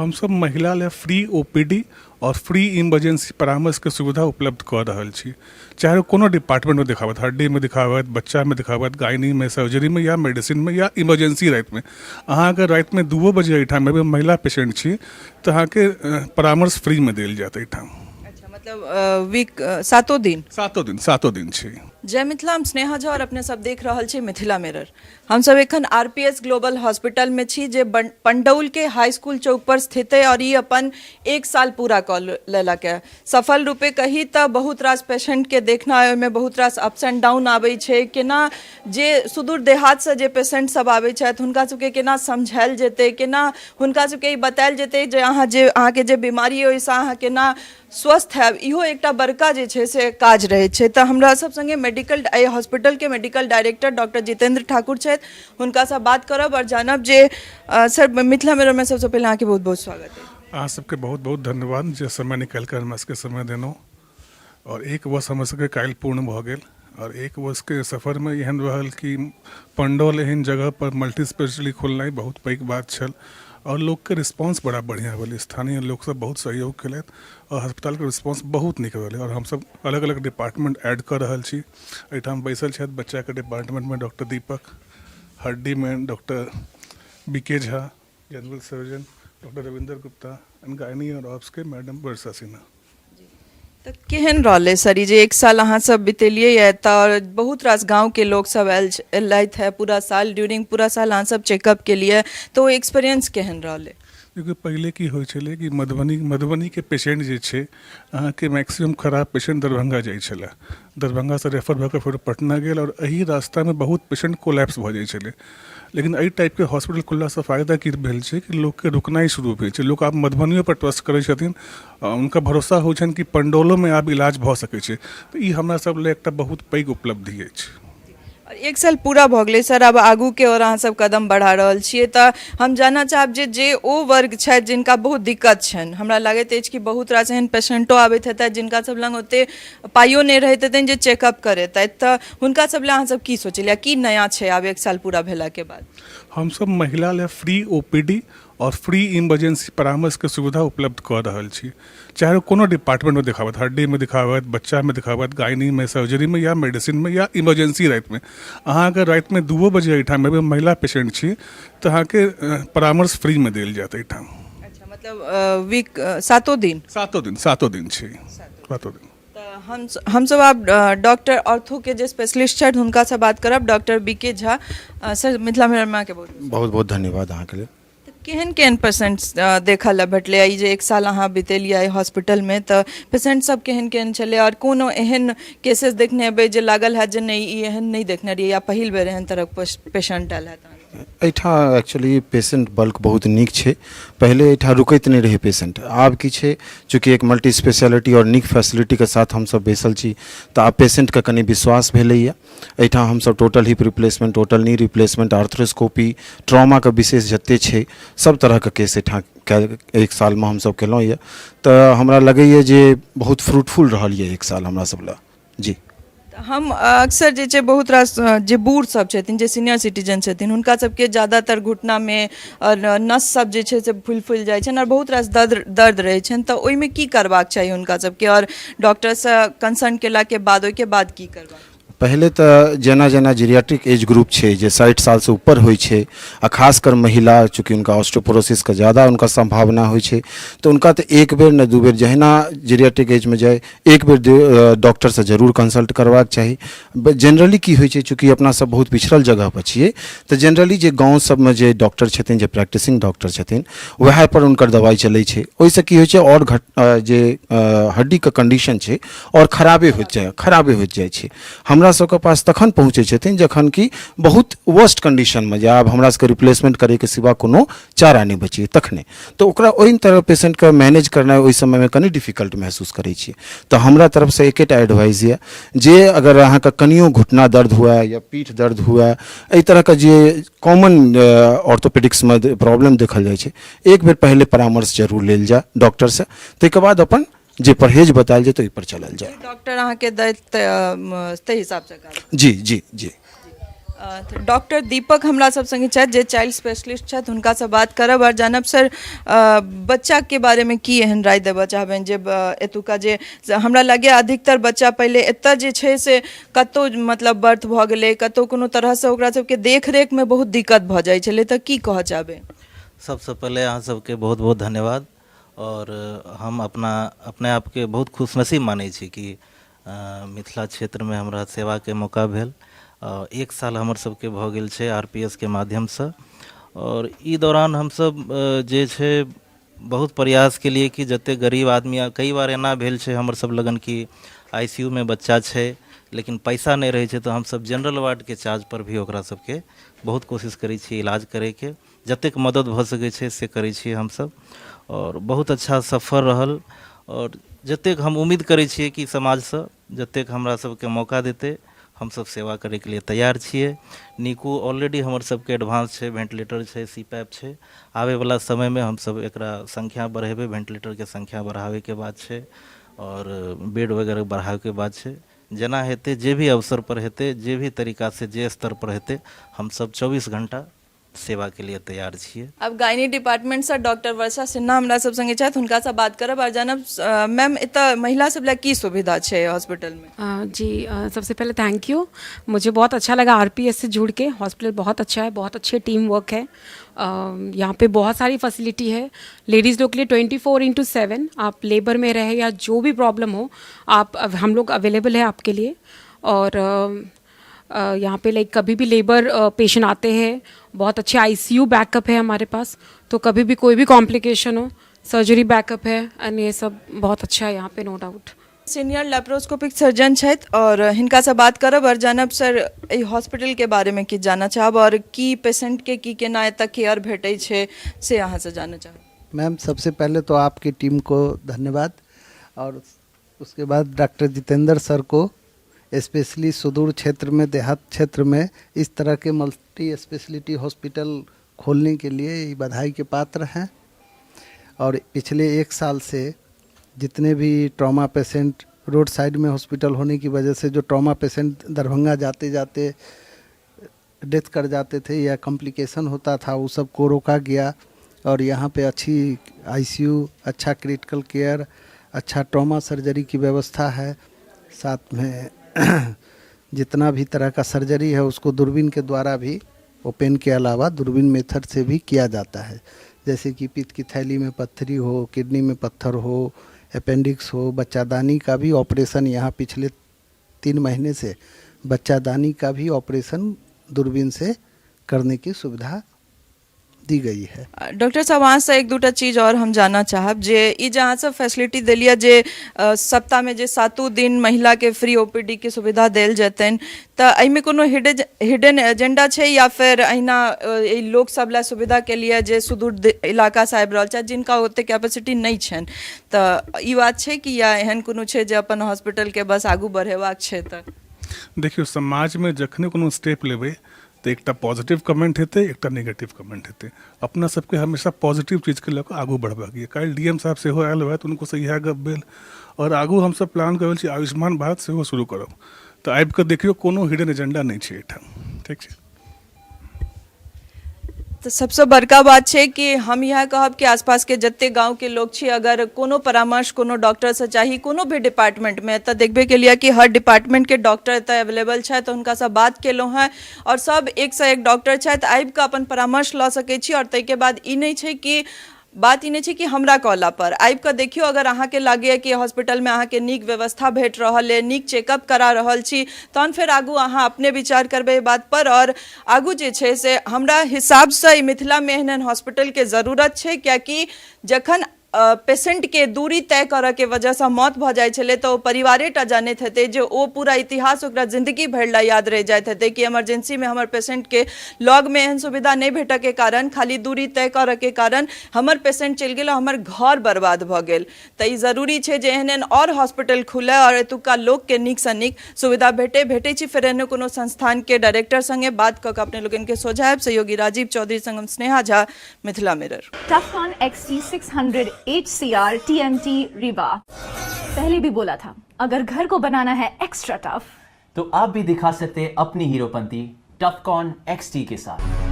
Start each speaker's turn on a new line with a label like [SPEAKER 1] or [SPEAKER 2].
[SPEAKER 1] हमसभ महिला लए फ्री ओ पी डी आओर फ्री इमरजेंसी परामर्शके सुविधा उपलब्ध कऽ रहल छी। चाहे ओ कोनो डिपार्टमेंटमे देखाबथि, हड्डीमे देखाबथि, बच्चामे देखाबथि, गायनीमे, सर्जरीमे या मेडिसिनमे या इमरजेंसी रातिमे। अहाँ अगर रातिमे दूओ बजे एहिठाम एबै, महिला पेशेंट छी, तऽ अहाँके परामर्श फ्रीमे देल जायत एहिठाम।
[SPEAKER 2] अच्छा, मतलब वीक सातो दिन?
[SPEAKER 1] सातो दिन, सातो दिन छै।
[SPEAKER 2] जय मिथिला, हम स्नेहा झा और अपने सब देख रहल छी मिथिला मिरर। हमसब एखन R P S global hospital में छी जे पंडौल के हाई स्कूल चौक पर स्थित है और ई अपन एक साल पूरा कऽ लेलक है। सफल रूपे कही तऽ बहुत रास पेशेंट के देखना, ओहिमे बहुत रास अप्स एंड डाउन आबै छै। केना जे सुदूर देहातसँ जे पेशेंट सब आबै छथि, हुनका सबके केना समझायल जेतै, केना हुनका सबके ई बतायल जेतै जे अहाँ जे अहाँके जे बीमारी अइ, ओहिसँ अहाँ केना स्वस्थ हैब, इहो एकटा बड़का जे छै से काज रहै छै। तऽ हमरा सब सङ्गे मेडिकल एहि हॉस्पिटलके medical director doctor Jitendra Thakur छथि, हुनकासँ बात करब आओर जानब जे सर, मिथिला मिररमे सबसँ पहिले अहाँके बहुत बहुत स्वागत अछि।
[SPEAKER 1] अहाँ सबके बहुत बहुत धन्यवाद जे समय निकालि कऽ हमरा सबके समय देलहुँ। आओर एक वर्ष हमर सबके काल्हि पूर्ण भऽ गेल आओर एक वर्षके सफरमे एहन रहल कि पंडौल एहन जगहपर मल्टी स्पेशलिटी खोलनाइ बहुत पैघ बात छल आओर लोकके रिस्पॉन्स बड़ा बढ़िआँ भेलै। स्थानीय लोकसब बहुत सहयोग केलथि आओर अस्पतालके रिस्पॉन्स बहुत नीक रहलै आओर हमसब अलग अलग डिपार्टमेन्ट ऐड कऽ रहल छी। एहिठाम बैसल छथि बच्चाके डिपार्टमेन्टमे डॉक्टर दीपक, हड्डीमे doctor B K Jha, general surgeon doctor Ravinder Gupta and gynae आओर ऑप्सके मैडम वर्षा सिन्हा।
[SPEAKER 2] तऽ केहन रहलै सर, ई जे एक साल अहाँ सब बितेलियै यऽ, तऽ बहुत रास गाँवके लोक सब आयल एलथि है पूरा साल, ड्यूरिंग पूरा साल अहाँ सब चेकअप केलियै, तऽ ओ एक्सपीरियंस केहन रहलै?
[SPEAKER 1] देखियौ, पहिले की होइ छलै कि मधुबनीके पेशेंट जे छै, अहाँके मैक्सिमम खराब पेशेंट दरभंगा जाइ छलै। दरभंगासँ रेफर भऽ कऽ फेर पटना गेल आओर एहि रास्तामे बहुत पेशेंट कोलैप्स भऽ जाइ छलै। लेकिन एहि टाइपके हॉस्पिटल खुललासँ फायदा की भेल छै कि लोकके रुकनाइ शुरू भेल छै। लोक आब मधुबनियोपर ट्रस्ट करै छथिन, हुनका भरोसा होइ छनि कि पंडौलोमे आब इलाज भऽ सकै छै। तऽ ई हमरा सब लए एकटा बहुत पैघ उपलब्धि अछि।
[SPEAKER 2] आओर एक साल पूरा भऽ गेलै सर, आब आगूके ओर अहाँसभ कदम बढ़ा रहल छियै, तऽ हम जानऽ चाहब जे जे ओ वर्ग छथि जिनका बहुत दिक्कत छनि, हमरा लागैत अछि कि बहुत रास एहन पेशेंटो आबैत हेतथि जिनका सब लग ओतेक पाइयो नहि रहैत हेतनि जे चेकअप करेतथि, तऽ हुनका सब लए अहाँसभ की सोचलियै, की नया छै आब एक साल पूरा भेलाके बाद?
[SPEAKER 1] हमसभ महिला लए फ्री ओ पी डी आओर फ्री इमरजेंसी परामर्शके सुविधा उपलब्ध कऽ रहल छी। चाहे ओ कोनो डिपार्टमेंटमे देखाबथि, हड्डीमे देखाबथि, बच्चामे देखाबथि, गायनीमे, सर्जरीमे या मेडिसिनमे या इमरजेंसी रातिमे। अहाँ अगर रातिमे दूओ बजे एहिठाम एबै, महिला पेशेंट छी, तऽ अहाँके परामर्श फ्रीमे देल जायत एहिठाम।
[SPEAKER 2] अच्छा, मतलब वीक सातो दिन?
[SPEAKER 1] सातो दिन, सातो दिन छै, सातो दिन।
[SPEAKER 2] तऽ हम हमसभ आब डॉक्टर ऑर्थोके जे स्पेशलिस्ट छथि, हुनकासँ बात करब, doctor B K Jha. Sir, Mithila मिररमे अहाँके बहुत
[SPEAKER 3] बहुत बहुत धन्यवाद अहाँके लेल।
[SPEAKER 2] तऽ केहन केहन पेशेंट देखऽ लए भेटलै ई जे एक साल अहाँ बितेलियै एहि हॉस्पिटलमे? तऽ पेशेंट सब केहन केहन छलै आओर कोनो एहन केसेस देखने हेबै जे लागल हैत जे नहि, ई एहन नहि देखने रहियै या पहिल बेर एहन तरहक पेशेंट आयल हैत अहाँके?
[SPEAKER 3] एहिठाम एक्चुअली पेशेंट बल्क बहुत नीक छै। पहिले एहिठाम रुकैत नहि रहै पेशेंट। आब की छै, चूँकि एक मल्टी स्पेशलिटी आओर नीक फैसिलिटीके साथ हमसभ बैसल छी, तऽ आब पेशेंटके कनि विश्वास भेलैए। एहिठाम हमसभ total hip replacement, total knee replacement, arthroscopy, ट्रॉमाके विशेष जते छै, सब तरहके केस एहिठाम एक सालमे हमसभ केलहुँ यऽ। तऽ हमरा लगैए जे बहुत फ्रूटफुल रहल यऽ एक साल हमरा सब लए जी।
[SPEAKER 2] तऽ हम अक्सर जे छै बहुत रास जे बूढ़ सब छथिन, जे सीनियर सिटीजन छथिन, हुनका सबके ज्यादातर घुटनामे आओर नस सब जे छै से फुलि फुलि जाइ छनि आओर बहुत रास दर्द दर्द रहै छनि, तऽ ओहिमे की करबाक चाही हुनका सबके आओर डॉक्टरसँ कंसर्न केलाके बाद ओहिके बाद की करबाक?
[SPEAKER 3] पहिले तऽ जेना जेना जीरियाट्रिक एज ग्रुप छै, जे 60 सालसँ ऊपर होइ छै, आ खास कर महिला, चूँकि हुनका ऑस्टोपोरोसिसके ज्यादा हुनका सम्भावना होइ छै, तऽ हुनका तऽ एक बेर ने दू बेर, जहिना जीरियाट्रिक एजमे जाइ, एक बेर डॉक्टरसँ जरूर कंसल्ट करबाक चाही। जेनरली की होइ छै, चूँकि अपना सब बहुत पिछड़ल जगहपर छियै, तऽ जेनरली जे गाँव सबमे जे डॉक्टर छथिन, जे प्रैक्टिसिंग डॉक्टर छथिन, वएह पर हुनकर दवाइ चलै छै। ओहिसँ की होइ छै, आओर घट जे हड्डीके कंडीशन छै, आओर खराबे होइत जाइ छै। हमरा सबके पास तखन पहुँचै छथिन जखन कि बहुत वर्स्ट कंडीशनमे जे आब हमरा सबके रिप्लेसमेंट करैके सिवा कोनो चारा नहि बचैए तखने। तऽ ओकरा ओहि तरह पेशेंटके मैनेज करनाइ ओहि समयमे कनि डिफिकल्ट महसूस करै छियै। तऽ हमरा तरफसँ एकेटा एडवाइस यऽ जे अगर अहाँके कनियो घुटना दर्द हुए या पीठ दर्द हुए, एहि तरहके जे कॉमन ऑर्थोपेडिक्समे प्रॉब्लम देखल जाइ छै, एक बेर पहिले परामर्श जरूर लेल जाय डॉक्टरसँ, ताहिके बाद अपन जे परहेज बतायल जेतै, ओहिपर चलल जाय।
[SPEAKER 2] डॉक्टर अहाँके दैत ताहि हिसाबसँ
[SPEAKER 3] जी जी जी।
[SPEAKER 2] तऽ डॉक्टर दीपक हमरा सब संगे छथि जे चाइल्ड स्पेशलिस्ट छथि, हुनकासँ बात करब आओर जानब सर बच्चाके बारेमे की एहन राय देबऽ चाहबनि जे एतुका जे हमरा लगैए अधिकतर बच्चा पहिले एतय जे छै से कतहु मतलब बर्थ भऽ गेलै, कतहु कोनो तरहसँ ओकरा सबके देखरेखमे बहुत दिक्कत भऽ जाइ छलै, तऽ की कहऽ चाहबै?
[SPEAKER 4] सबसँ पहिले अहाँ सबके बहुत बहुत धन्यवाद। आओर हम अपना अपने आपके बहुत खुशनसीब मानै छी कि मिथिला क्षेत्रमे हमरा सेवाके मौका भेल। एक साल हमर सबके भऽ गेल छै आर पी एस के माध्यमसँ, आओर ई दौरान हमसब जे छै बहुत प्रयास केलिए कि जते गरीब आदमी, कई बार एना भेल छै हमर सब लगन कि आई सी यू मे बच्चा छै लेकिन पैसा नहि रहै छै, तऽ हमसब जनरल वार्डके चार्ज पर भी ओकरा सबके बहुत कोशिश करै छियै इलाज करैके, जतेक मदद भऽ सकै छै से करै छियै हमसब। आओर बहुत अच्छा सफर रहल, आओर जतेक हम उम्मीद करै छियै कि समाजसँ जतेक हमरा सबके मौका देतै हमसब सेवा करैके लिए तैयार छियै। नीकू ऑलरेडी हमर सबके एडवांस छै, वेंटिलेटर छै, सी पैप छै। आबैवला समयमे हमसब एकरा संख्या बढ़ेबै, वेंटिलेटरके संख्या बढ़ाबैके बात छै आओर बेड वगैरह बढ़ाबैके बात छै। जेना हेतै, जे भी अवसर पर हेतै, जे भी तरीकासँ जे स्तर पर हेतै, हमसब 24 घंटा सेवाके लिए तैयार छियै।
[SPEAKER 2] आब गायनी डिपार्टमेंटसँ डॉक्टर वर्षा सिन्हा हमरा सब संगे छथि, हुनकासँ बात करब आओर जानब मैम एतऽ महिला सब लए की सुविधा छै हॉस्पिटलमे?
[SPEAKER 5] जी, सबसे पहले thank you. मुझे बहुत अच्छा लगा आरपीएस से जुड़ के। हॉस्पिटल बहुत अच्छा है, बहुत अच्छे टीम वर्क है। यहाँ पे बहुत सारी फैसिलिटी है लेडीज़ लोग के लिए। 24x7 आप लेबर में रहे या जो भी प्रॉब्लम हो, आप हम लोग अवेलेबल है आपके लिए। और यहाँ पे लाइक कभी भी लेबर पेशेंट आते हैं, बहुत अच्छे आईसीयू बैकअप है हमारे पास, तो कभी भी कोई भी कॉम्प्लिकेशन हो, सर्जरी बैकअप है एंड ये सब बहुत अच्छा है यहाँ पे, no doubt.
[SPEAKER 2] Senior laparoscopic surgeon छथि और हिनकासँ बात करब आओर जानब सर एहि हॉस्पिटलके बारेमे किछु जानऽ चाहब आओर की पेशेंटके की केना एतऽ केयर भेटै छै से अहाँसँ जानऽ चाहब।
[SPEAKER 6] मैम, सबसे पहले तो आपकी टीम को धन्यवाद और उसके बाद डॉक्टर जितेंद्र सर को, स्पेशली सुदूर क्षेत्र में, देहात क्षेत्र में इस तरह के मल्टी स्पेशलिटी हॉस्पिटल खोलने के लिए ये बधाई के पात्र हैं। और पिछले एक साल से जितने भी ट्रॉमा पेशेंट रोड साइड में हॉस्पिटल होने की वजह से जो ट्रॉमा पेशेंट दरभंगा जाते जाते डेथ कर जाते थे या कॉम्प्लिकेशन होता था, वो सब को रोका गया और यहाँ पे अच्छी आईसीयू, अच्छा क्रिटिकल केयर, अच्छा ट्रॉमा सर्जरी की व्यवस्था है। साथ में जितना भी तरह का सर्जरी है उसको दूरबीन के द्वारा भी, ओपन के अलावा दूरबीन मेथड से भी किया जाता है। जैसे कि पित्त की थैली में पत्थरी हो, किडनी में पत्थर हो, अपेंडिक्स हो, बच्चादानी का भी ऑपरेशन यहाँ पिछले 3 महीने से बच्चादानी का भी ऑपरेशन दूरबीन से करने की सुविधा दी गई है।
[SPEAKER 2] डॉक्टर साहब, अहाँसँ एक दूटा चीज आओर हम जानऽ चाहब जे ई जे अहाँ सब फैसिलिटी देलियै जे सप्ताहमे जे 7 दिन महिलाके फ्री ओपीडी के सुविधा देल जेतनि, तऽ एहिमे कोनो हिडन एजेंडा छै या फेर अहिना एहि लोक सब लए सुविधा के लिए जे सुदूर इलाकासँ आबि रहल छथि जिनका ओते कैपेसिटी नहि छनि, तऽ ई बात छै कि या एहन कोनो छै जे अपन हॉस्पिटलके बस आगू बढ़ेबाक छै? तऽ
[SPEAKER 1] देखियौ, समाजमे जखने कोनो स्टेप लेबै तऽ एकटा पॉजिटिव कमेंट हेतै, एकटा नेगेटिव कमेंट हेतै। अपना सबके हमेशा पॉजिटिव चीजके लऽ कऽ आगू बढ़बाक यऽ। काल्हि डी एम साहब सेहो आयल रहथि, हुनको इएह गप भेल आओर आगू हमसब प्लान कऽ रहल छी आयुष्मान भारत सेहो शुरू करब। तऽ आबि कऽ देखियौ, कोनो हिडन एजेंडा नहि छै एहिठाम। ठीक छै।
[SPEAKER 2] तऽ सबसँ बड़का बात छै कि हम इएह कहब कि आसपासके जते गाँवके लोक छी, अगर कोनो परामर्श कोनो डॉक्टरसँ चाही कोनो भी डिपार्टमेंटमे, तऽ देखबे केलियै कि हर डिपार्टमेंटके डॉक्टर एतऽ अवेलेबल छथि। तऽ हुनकासँ बात केलहुँ हेँ आओर सब एकसँ एक डॉक्टर छथि, आबि कऽ अपन परामर्श लऽ सकै छी। आओर ताहिके बाद ई नहि छै कि बात ई नहि छै कि हमरा कहला पर आबि कऽ देखियौ, अगर अहाँके लागैए कि हॉस्पिटलमे अहाँके नीक व्यवस्था भेट रहल अइ, नीक चेकअप करा रहल छी, तहन फेर आगू अहाँ अपने विचार करबै एहि बात पर। आओर आगू जे छै से हमरा हिसाबसँ ई मिथिलामे एहन एहन हॉस्पिटलके जरूरत छै, कियाकि जखन पेशेंटके दूरी तय करऽके वजहसँ मौत भऽ जाइ छलै तऽ ओ परिवारेटा जानैत हेतै जे ओ पूरा इतिहास ओकरा जिन्दगी भरि लए याद रहि जाइत हेतै कि इमरजेंसीमे हमर पेशेंटके लगमे एहन सुविधा नहि भेटऽके कारण, खाली दूरी तय करऽके कारण हमर पेशेंट चलि गेल, हमर घर बर्बाद भऽ गेल। तऽ ई जरूरी छै जे एहन एहन आओर हॉस्पिटल खुलै आओर एतुक्का लोकके नीकसँ नीक सुविधा भेटै। भेटै छी फेर एहनो कोनो संस्थानके डायरेक्टर सङ्गे बात कऽ कऽ अपने लोकनिके सोझायब। सहयोगी राजीव चौधरी सङ्ग हम Sneha Jha, Mithila mirror.
[SPEAKER 7] टफकॉन XT600 HCR TMT Rewa. पहले भी बोला था, अगर घर को बनाना है एक्स्ट्रा टफ
[SPEAKER 8] तो आप भी दिखा सकते हैं अपनी हीरोपंती टफकॉन XT के साथ।